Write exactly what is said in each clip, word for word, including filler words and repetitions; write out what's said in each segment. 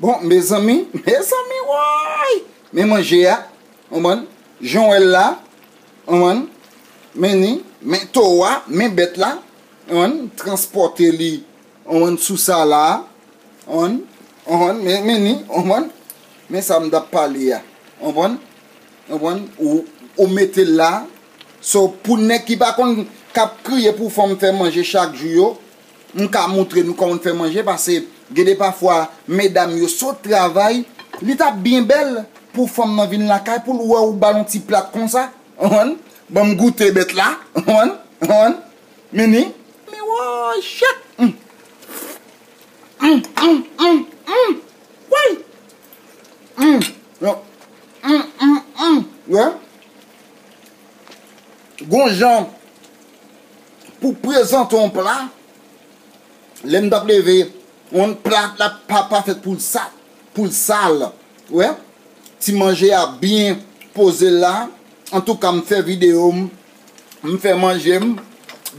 Bon, mezanmi, mezanmi, woy! Men manje a, konprann? Jan w wè l la, konprann? Men ni, men towo a, men bèt la, konprann? Transpòte li, konprann, sou sa la, konprann? Konprann? Men, men ni, konprann? Men sa m t ap pale a, konprann? Konprann? Ou, ou mete l la. So, pou nèg ki pa konn, k ap kriye pou fanm fè manje chak jou yo, m ka montre nou kòman n fè manje, paske gen de pafwa, medam yo sot travay, li t ap byen bèl pou fanm nan vin lakay, pou l wè ou ba l yon ti plat konsa, konprann? Ban m goute bèt la, konprann? Konprann? Men ni, men woy, chèt! Mm. Mm, mm, mm, mm. Woy! Mm. Yo. Mm, mm, mm. Wè? Gon jan pou prezante yon pla, lè m t ap leve, yon pla la pa, pa fèt pou l sa, pou l sal. Wè? Ti manje a byen poze la. Antouka, m fè videyo m, m fè manje m,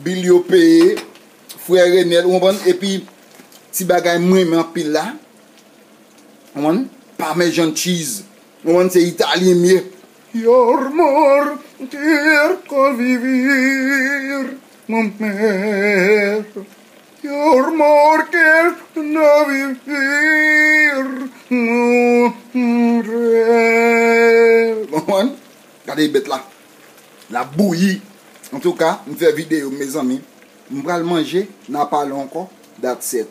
bil yo peye, frè Renel, ou konprann? Epi, ti bagay m renmen anpil la, ou konprann? Parmesan cheese, ou konprann? Se italyen m ye. Your more que convivir, mon père. Your more que no vivir, no re. Konprann? Gade bèt la. L ap bouyi. Antouka, m fè videyo, mezanmi. M pral manje, n a pale ankò. That's it.